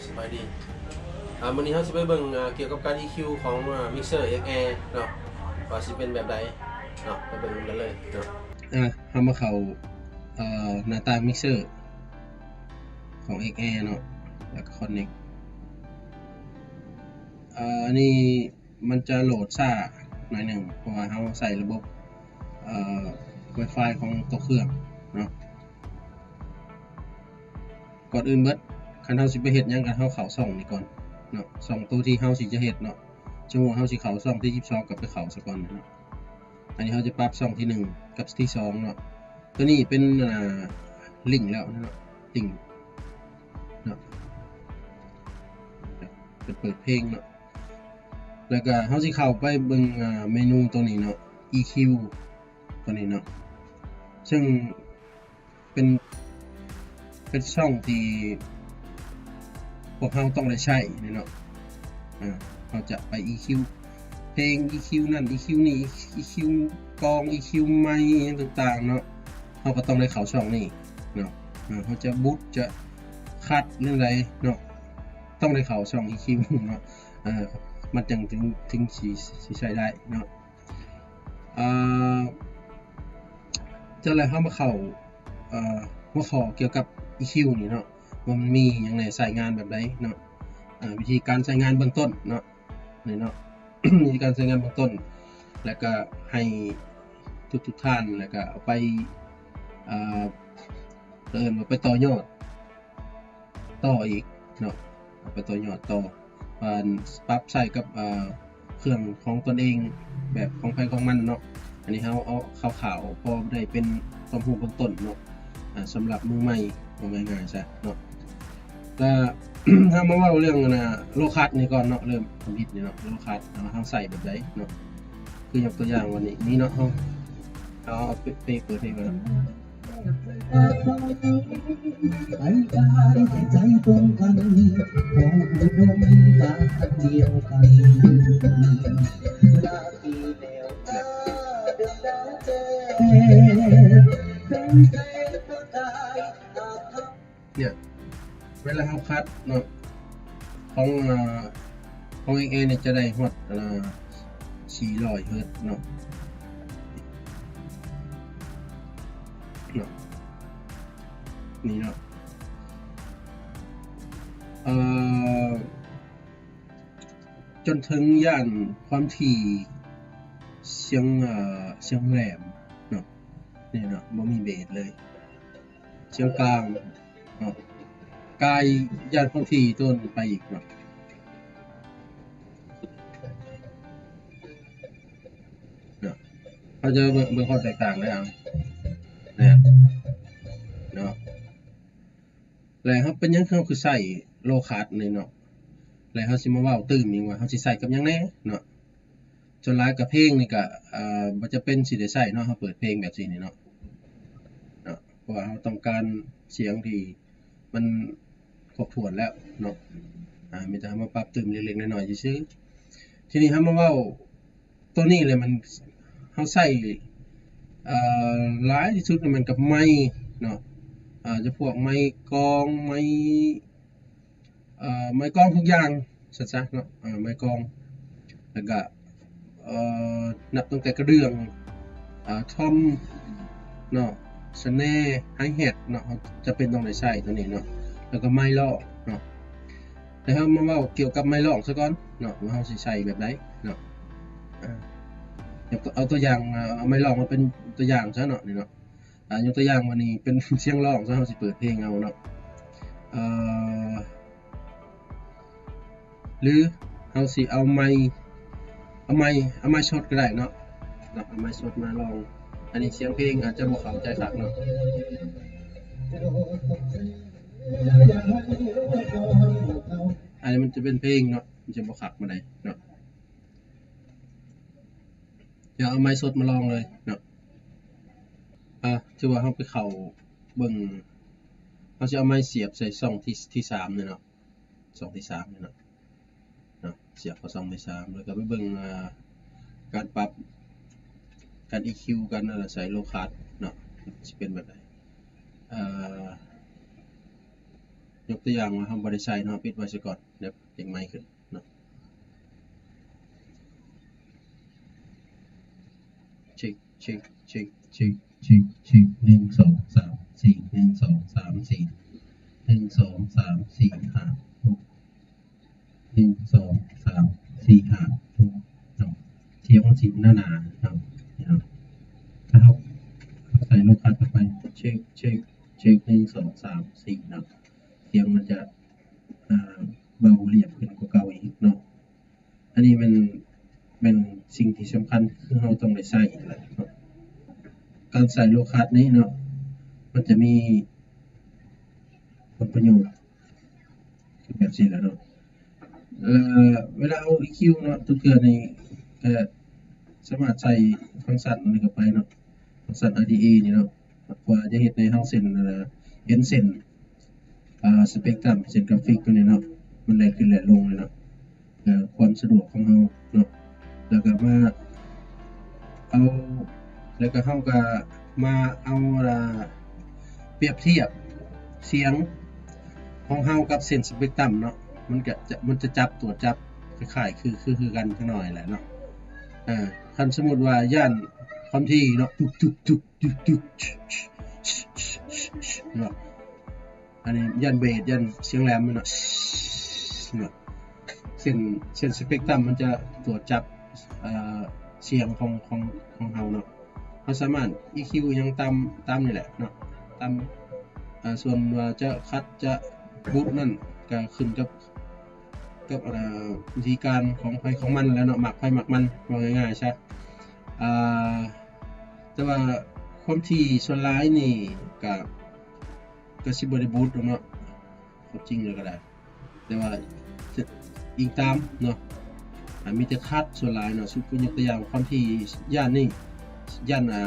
ສະບາຍດີ ອ່າ ມື້ນີ້ເຮົາຊິໄປເບິ່ງ ອ່າ ກ່ຽວກັບການ ອີຄິວ ຂອງ ອ່າ ມິກເຊີ ເອັກແອ ເນາະ ວ່າຊິເປັນແບບໃດເນາະ ໄປເບິ່ງນຳກັນເລີຍເນາະ. ອ່າ ເຮົາມາເຂົ້າ ເອີ ໜ້າຕ່າງມິກເຊີຂອງ ເອັກແອ ເນາະ ແລ້ວກໍ Connect ເອີ ອັນນີ້ມັນຈະໂຫຼດຊ້າໜ້ອຍໜຶ່ງ ເພາະວ່າເຮົາໃຊ້ລະບົບ ເອີ Wi-Fi ຂອງຕົວເຄື່ອງເນາະ. ກ່ອນອື່ນເບິດ ຄັນເຮົາຊິໄປເຮັດຫຍັງ ກໍເຮົາເຂົ້າຊ່ອງນີ້ກ່ອນເນາະ ຊ່ອງໂຕທີ່ເຮົາຊິຈະເຮັດເນາະ. ສົມມຸດເຮົາຊິເຂົ້າຊ່ອງທີສິບສອງ ກໍໄປເຂົ້າຊະກ່ອນເນາະ. ອັນນີ້ເຮົາຈະປັບຊ່ອງທີໜຶ່ງກັບທີສອງເນາະ. ໂຕນີ້ເປັນ ອ່າ ລິ້ງແລ້ວເນາະ ລິ້ງເນາະ ເປັນເປີດເພງເນາະ. ແລ້ວກໍເຮົາຊິເຂົ້າໄປເບິ່ງ ອ່າ ເມນູໂຕນີ້ເນາະ ອີຄິວ ໂຕນີ້ເນາະ ເຊິ່ງ ເປັນ ເປັນຊ່ອງທີ່ພວກເຮົາຕ້ອງໄດ້ໃຊ້ນີ້ເນາະ. ເຮົາຈະໄປ ອີຄິວ ເພງ ອີຄິວ ນັ້ນ ອີຄິວ ນີ້ ອີຄິວ ກອງ ອີຄິວ ໄມ ອີຫຍັງຕ່າງໆເນາະ ເຮົາກໍຕ້ອງໄດ້ເຂົ້າຊ່ອງນີ້ເນາະ. ເຮົາຈະບຸດ ຈະຄັດ ແນວໃດເນາະ ຕ້ອງໄດ້ເຂົ້າຊ່ອງ ອີຄິວ ເນາະ ມັນຈັ່ງ ເຖິງ ເຖິງຊິ ຊິໃຊ້ໄດ້ເນາະ. ເອີ ຈັ່ງໃດເຮົາມາເຂົ້າ ເອີ ຫົວຂໍ້ກ່ຽວກັບ ອີຄິວ ນີ້ເນາະ ວ່າມັນມີຫຍັງແດ່ ໃຊ້ງານແບບໃດເນາະ. ເອີ ວິທີການໃຊ້ງານເບື້ອງຕົ້ນເນາະ ນີ້ເນາະ ວິທີການໃຊ້ງານເບື້ອງຕົ້ນ ແລ້ວກໍໃຫ້ທຸກໆທ່ານ ແລ້ວກໍເອົາໄປ ເອີ ເອີ້ນວ່າໄປຕໍ່ຍອດ ຕໍ່ອີກເນາະ ເອົາໄປຕໍ່ຍອດຕໍ່ ປັບໃຊ້ກັບ ເອີ ເຄື່ອງຂອງຕົນເອງ ແບບຂອງໃຜຂອງມັນເນາະ. ອັນນີ້ເຮົາເອົາຄ່າວໆ ພໍໄດ້ເປັນຄວາມຮູ້ເບື້ອງຕົ້ນເນາະ ສຳລັບມືໃໝ່ ເວົ້າງ່າຍໆຊະເນາະ. ແລ້ວເຮົາມາເວົ້າເລື່ອງ ອັນນ່າ ໂລຄັດນີ້ກ່ອນເນາະ ເລີ່ມທຳອິດນີ້ເນາະ ໂລຄັດ ເຮົາໃຊ້ແບບໃດເນາະ. ຄືຍົກຕົວຢ່າງວ່ານີ້ ນີ້ເນາະ ເຮົາ ເຮົາເອົາເປ ເປີດໃຫ້ເບິ່ງ. ເນຍ ເວລາເຮົາຄັດເນາະ ຂອງ ເອີ ຂອງເອັກແອນີ້ຈະໄດ້ຮອດ ເອີ ສີ່ຮ້ອຍເຮີດເນາະ ເນາະ ນີ້ເນາະ ເອີ ຈົນເຖິງຢ້ານຄວາມຖີ່ສຽງ ເອີ ສຽງແຫຼມເນາະ ນີ້ເນາະ ບໍ່ມີເບສເລີຍ ສຽງກາງເນາະ ກາຍຢ້ານຄວາມຖີ່ໂຕນໄປອີກເນາະ ເນາະ ເຮົາຈະເບິ່ງ ເບິ່ງຄວາມແຕກຕ່າງເລີຍ ເອົາ ເນຍ ເນາະ. ແລ້ວເຮົາ ເປັນຫຍັງເຮົາຄືໃຊ້ໂລຄັດນີ້ເນາະ ແລ້ວເຮົາຊິມາເວົ້າຕື່ມອີກວ່າເຮົາຊິໃຊ້ກັບຫຍັງແດ່ເນາະ. ສ່ວນຫຼາຍກໍເພງນີ້ກໍ ເອີ ບໍ່ຈຳເປັນຊິໄດ້ໃຊ້ເນາະ ເຮົາເປີດເພງແບບຊີ້ນີ້ເນາະ ເນາະ ເພາະວ່າເຮົາຕ້ອງການສຽງທີ່ມັນຄົບຖ້ວນແລ້ວເນາະ ອາ ມີແຕ່ເຮົາມາປັບຕື່ມເລັກໆນ້ອຍໆຊື່ໆ. ທີນີ້ເຮົາມາເວົ້າ ໂຕນີ້ແຫຼະ ມັນ ເຮົາໃຊ້ ເອີ ຫຼາຍທີ່ສຸດແມ່ນກັບໄມເນາະ ເອີ ຈຳພວກໄມກອງ ໄມ ເອີ ໄມກອງທຸກຢ່າງ ຊັ້ນຊະເນາະ ເອີ ໄມກອງ ແລ້ວກະ ເອີ ນັບຕັ້ງແຕ່ກະເດື່ອງ ເອີ ທອມເນາະ ສະແນ ໄຮແຮັດເນາະ ເຮົາຈຳເປັນຕ້ອງໄດ້ໃຊ້ໂຕນີ້ເນາະ ແລ້ວກະໄມຮ້ອງເນາະ. ແລ້ວເຮົາມາເວົ້າກ່ຽວກັບໄມຮ້ອງຊະກ່ອນເນາະ ວ່າເຮົາຊິໃຊ້ແບບໃດເນາະ ເອົາຕົວຢ່າງ ເອົາໄມຮ້ອງມາເປັນຕົວຢ່າງຊະເນາະ ນີ້ເນາະ ອາ ຍົກຕົວຢ່າງວ່ານີ້ເປັນສຽງຮ້ອງຊະ ເຮົາຊິເປີດເພງເອົາເນາະ ເອີ ຫຼືເຮົາຊິເອົາໄມ ເອົາໄມ ເອົາໄມສົດກໍໄດ້ເນາະ ເນາະ ເອົາໄມສົດມາລອງ. ອັນນີ້ສຽງເພງອາດຈະບໍ່ເຂົ້າໃຈຄັກເນາະ ອັນນີ້ມັນຈະເປັນເພງເນາະ ມັນຈະບໍ່ຄັກປານໃດເນາະ. ດຽວເອົາໄມສົດມາລອງເລີຍເນາະ ອາ ຖືວ່າເຮົາໄປເຂົ້າເບິ່ງ ເຮົາຊິເອົາໄມສຽບໃສ່ຊ່ອງທີ ທີສາມນີ້ເນາະ ຊ່ອງທີສາມນີ້ເນາະ ເນາະ ສຽບເຂົ້າຊ່ອງທີສາມ ແລ້ວກໍໄປເບິ່ງ ອາ ການປັບ ການອີຄິວ ການ ອາ ໃສ່ໂລຄັດເນາະ ຊິເປັນແບບໃດ ເອີ ຍົກຕົວຢ່າງວ່າເຮົາບໍ່ໄດ້ໃສ່ເນາະ ປິດໄວ້ຊະກ່ອນ ດຽວເຈັງໃໝ່ຂຶ້ນເນາະ. ເຊັກ ເຊັກ ເຊັກ ເຊັກ ເຊັກ ເຊັກ ໜຶ່ງ ສອງ ສາມ ສີ່ ໜຶ່ງ ສອງ ສາມ ສີ່ ໜຶ່ງ ສອງ ສາມ ສີ່ ຫ້າ ຫົກ ໜຶ່ງ ສອງ ສາມ ສີ່ ຫ້າ ຫົກ ເນາະ. ສຽງມັນຊິໜາໆ ເນາະ ນີ້ເນາະ. ຖ້າເຮົາ ເຮົາໃສ່ໂລຄັດເຂົ້າໄປ ເຊັກ ເຊັກ ເຊັກ ໜຶ່ງ ສອງ ສາມ ສີ່ ເນາະ ສຽງມັນຈະ ອ່າ ເບົາລຽບຂຶ້ນກວ່າເກົ່າອີກເນາະ. ອັນນີ້ແມ່ນ ແມ່ນສິ່ງທີ່ສຳຄັນ ຄືເຮົາຕ້ອງໄດ້ໃຊ້ແຫຼະເນາະ. ການໃຊ້ໂລຄັດນີ້ເນາະ ມັນຈະມີຜົນປະໂຫຍດ ຄືແບບຊີ້ແຫຼະເນາະ. ເອີ ເວລາເຮົາ ອີຄິວ ເນາະ ທຸກເທື່ອນີ້ກະສາມາດໃສ່ຟັງຊັນອັນນີ້ເຂົ້າໄປເນາະ ຟັງຊັນ ອາ ດີ ເອ ນີ້ເນາະ ເພື່ອຈະເຮັດໃຫ້ເຮົາເສັ້ນ ເຫັນເສັ້ນ ອ່າ ສະເປັກຕຣັມ ເສັ້ນກຣາຟິກຕົວນີ້ເນາະ ມັນແລ່ນຂຶ້ນແລ່ນລົງນີ້ເນາະ ເພື່ອຄວາມສະດວກຂອງເຮົາເນາະ. ແລ້ວກະມາເອົາ ແລ້ວກະເຮົາກະມາເອົາ ອ່າ ປຽບທຽບສຽງຂອງເຮົາກັບເສັ້ນສະເປັກຕຣັມເນາະ ມັນກະຈະ ມັນຈະຈັບ ຕົວຈັບຄ້າຍໆ ຄື ຄື ຄືກັນຈັກໜ້ອຍແຫຼະເນາະ. ເອີ ຄັນສົມມຸດວ່າຢ້ານຄວາມຖີ່ເນາະ ຕຸກ ຕຸກ ຕຸກ ຕຸກ ຕຸກ ເນາະ ອັນນີ້ຢ້ານເບສ ຢ້ານສຽງແຫຼມເນາະ ເນາະ ເສັ້ນ ເສັ້ນສະເປັກຕຣັມມັນຈະຕົວຈັບ ເອີ ສຽງຂອງ ຂອງ ຂອງເຮົາເນາະ. ເຮົາສາມາດ ອີຄິວ ອີ່ຫຍັງຕາມ ຕາມນີ້ແຫຼະເນາະ ຕາມ ເອີ ສ່ວນວ່າຈະຄັດຈະບຸດນັ້ນກະຂຶ້ນກັບ ກັບ ເອີ ວິທີການຂອງໃຜຂອງມັນແຫຼະເນາະ ມັກໃຜມັກມັນ ເວົ້າງ່າຍໆຊະ. ອ່າ ແຕ່ວ່າຄວາມຖີ່ສ່ວນຫຼາຍນີ້ກະ ກະຊິບໍ່ໄດ້ບຸດດອກເນາະ ຄວາມຈິງແລ້ວກະໄດ້ ແຕ່ວ່າຈະອີງຕາມເນາະ ອ່າ ມີແຕ່ຄັດສ່ວນຫຼາຍເນາະ. ສົມມຸດຍົກຕົວຢ່າງຄວາມຖີ່ຢ້ານນີ້ ຢ້ານ ອ່າ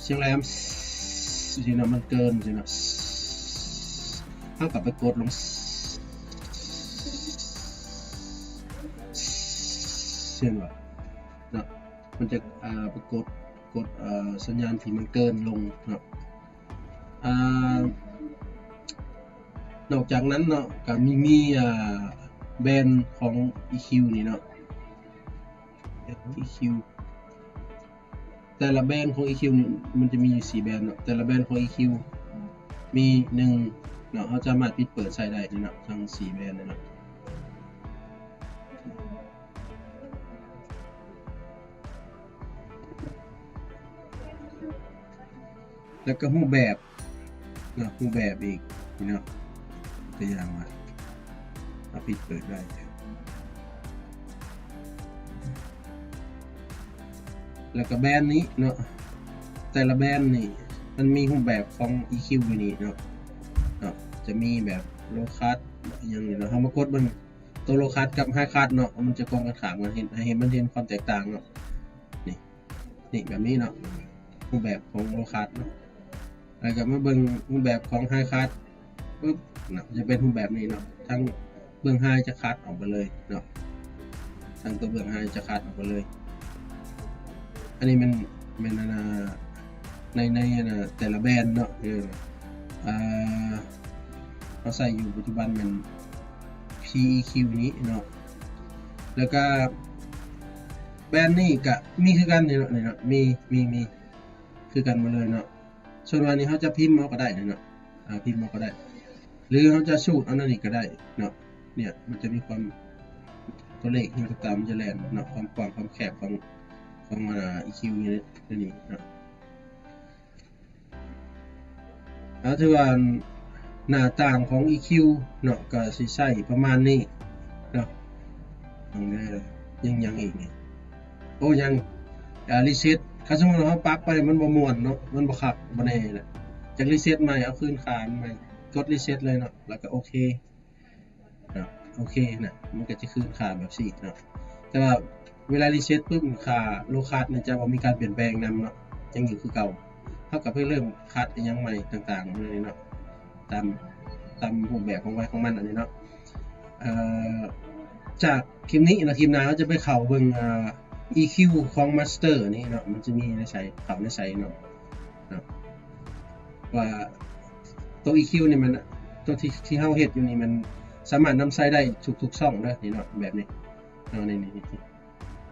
ສຽງແຫຼມ ຊີ້ນະ ມັນເກີນຊີ້ນະ ເຮົາກະໄປກົດລົງ ຊີ້ນະ ເນາະ ມັນຈະ ອ່າ ໄປກົດ ກົດ ເອີ ສັນຍານທີ່ມັນເກີນລົງເນາະ. ອ່າ ນອກຈາກນັ້ນເນາະ ກະມີ ມີ ອ່າ ແບນຂອງ ອີຄິວ ນີ້ເນາະ ອີຄິວ ແຕ່ລະແບນຂອງ ອີຄິວ ນີ້ມັນຈະມີຢູ່ສີ່ແບນເນາະ ແຕ່ລະແບນຂອງ ອີຄິວ ມີໜຶ່ງເນາະ ເຮົາສາມາດປິດເປີດໃຊ້ໄດ້ເນາະ ທັງສີ່ແບນເນາະ. ແລ້ວກະຮູບແບບເນາະ ຮູບແບບອີກເນາະ ຕົວຢ່າງວ່າ ເຮົາປິດເປີດໄດ້ ແລ້ວກະແບນນີ້ເນາະ ແຕ່ລະແບນນີ້ມັນມີຮູບແບບຂອງ ອີຄິວ ຢູ່ນີ້ເນາະ ເນາະ ຈະມີແບບ ໂລຄັດ ອີ່ຫຍັງນີ້ເນາະ ເຮົາມາກົດເບິ່ງ ໂຕໂລຄັດກັບໄຮຄັດເນາະ ມັນຈະກົງກັນຂ້າມກັນ ເຫັນ ໃຫ້ມັນເຫັນຄວາມແຕກຕ່າງເນາະ ນີ້ ນີ້ແບບນີ້ເນາະ ຮູບແບບຂອງໂລຄັດເນາະ. ແລ້ວກະມາເບິ່ງຮູບແບບຂອງໄຮຄັດປຶບເນາະ ຈະເປັນຮູບແບບນີ້ເນາະ ທັງເບື້ອງໄຮຈະຄັດອອກໄປເລີຍເນາະ ທັງຕົວເບື້ອງໄຮຈະຄັດອອກໄປເລີຍ. ອັນນີ້ແມ່ນ ແມ່ນ ອັນ ໃນ ໃນ ອັນ ແຕ່ລະແບນເນາະ ເອີ ອ່າ ເຮົາໃຊ້ຢູ່ປັດຈຸບັນແມ່ນ ພີອີຄິວ ນີ້ເນາະ ແລ້ວກະແບນນີ້ກະມີຄືກັນນີ້ເນາະ ນີ້ເນາະ ມີ ມີ ມີຄືກັນໝົດເລີຍເນາະ. ສ່ວນວ່ານີ້ເຮົາຈະພິມເອົາກະໄດ້ເນາະ ອ່າ ພິມເອົາກະໄດ້ ຫຼືເຮົາຈະສູດເອົາແນວນີ້ກະໄດ້ເນາະ. ເນຍ ມັນຈະມີຄວາມ ຕົວເລກຫຍັງກະຕາມ ມັນຈະແລ່ນເນາະ ຄວາມກວ້າງຄວາມແຄບຂອງ ຂອງ ອ່າ ອີຄິວ ຢູ່ໃນນີ້ເນາະ. ເອົາ ຖືວ່າໜ້າຕ່າງຂອງ ອີຄິວ ເນາະ ກະຊິໃຊ້ປະມານນີ້ເນາະ. ເບິ່ງເດີ ຍັງ ຍັງອີກນີ້ ໂອ້ ຍັງ ອ່າ ຣີເຊັດ. ຄັນສົມມຸດວ່າເຮົາປັບໄປມັນບໍ່ມ່ວນເນາະ ມັນບໍ່ຄັກ ບໍ່ແນ່ນະ ຈັກຣີເຊັດໃໝ່ ເອົາຄືນຄ່າມັນໃໝ່ ກົດຣີເຊັດເລີຍເນາະ ແລ້ວກະໂອເຄ. ເນາະ ໂອເຄນະ ມັນກະຈະຄືນຄ່າແບບຊີ້ເນາະ. ແຕ່ວ່າເວລາຣີເຊັດປຶບ ຄ່າໂລຄັດນີ້ຈະບໍ່ມີການປ່ຽນແປງນຳເນາະ ຍັງຢູ່ຄືເກົ່າ. ເຮົາກະໄປເລີ່ມຄັດອີ່ຫຍັງໃໝ່ຕ່າງໆ ເນາະ ຕາມ ຕາມຮູບແບບຂອງໃຜຂອງມັນອັນນີ້ເນາະ. ເອີ ຈາກຄລິບນີ້ເນາະ ຄລິບໜ້າເຮົາຈະໄປເຂົ້າເບິ່ງ ເອີ ອີຄິວ ຂອງມາສເຕີນີ້ເນາະ ມັນຈະມີໃນໃສ ເຂົ້າໃນໃສເນາະ ເນາະ ວ່າ ໂຕ ອີຄິວ ນີ້ມັນ ຕົວທີ່ ທີ່ເຮົາເຮັດຢູ່ນີ້ ມັນສາມາດນຳໃຊ້ໄດ້ທຸກໆຊ່ອງເດີ ນີ້ເນາະ ແບບນີ້ເນາະ ນີ້ໆ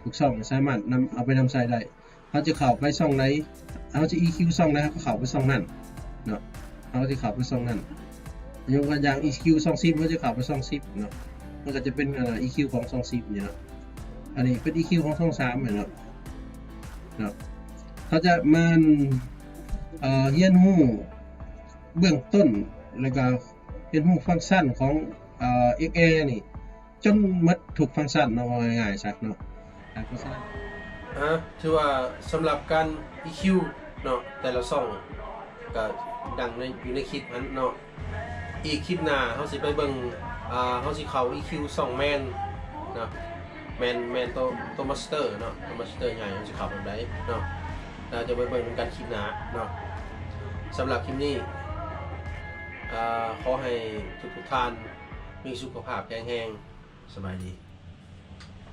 ໆ ທຸກຊ່ອງສາມາດນຳ ເອົາໄປນຳໃຊ້ໄດ້. ເຮົາຈະເຂົ້າໄປຊ່ອງໃດ ເຮົາຈະອີຄິວຊ່ອງໃດ ເຮົາກໍເຂົ້າໄປຊ່ອງນັ້ນເນາະ ເຮົາຈະເຂົ້າໄປຊ່ອງນັ້ນ. ຍົກຕົວຢ່າງອີຄິວຊ່ອງສິບ ເຮົາຈະເຂົ້າໄປຊ່ອງສິບເນາະ ມັນກໍຈະເປັນ ເອີ ອີຄິວຂອງຊ່ອງສິບນີ້ເນາະ. ອັນນີ້ເປັນອີຄິວຂອງຊ່ອງສາມເນາະ ເນາະ. ເຮົາຈະມາ ເອີ ຮຽນຮູ້ເບື້ອງຕົ້ນ ແລ້ວກໍຮຽນຮູ້ຟັງຊັນຂອງ ເອີ ເອັກແອ ນີ້ ຈົນໝົດທຸກຟັງຊັນເນາະ ເວົ້າງ່າຍໆຊະເນາະ. ອ່າ ຖືວ່າສຳລັບການອີຄິວເນາະ ແຕ່ລະຊ່ອງກໍດັ່ງໃນ ຢູ່ໃນຄລິບຫັ້ນເນາະ. ອີກຄລິບໜ້າເຮົາຊິໄປເບິ່ງ ອ່າ ເຮົາຊິເຂົ້າອີຄິວຊ່ອງແມນເນາະ ແມນ ແມນໂຕ ໂຕມາສເຕີເນາະ ໂຕມາສເຕີໃຫຍ່ ເຮົາຊິເຂົ້າແບບໃດເນາະ ເຮົາຈະໄປເບິ່ງນຳກັນຄລິບໜ້າເນາະ. ສຳລັບຄລິບນີ້ ອ່າ ຂໍໃຫ້ທຸກໆທ່ານມີສຸຂະພາບແຂງແຮງ. ສະບາຍດີ.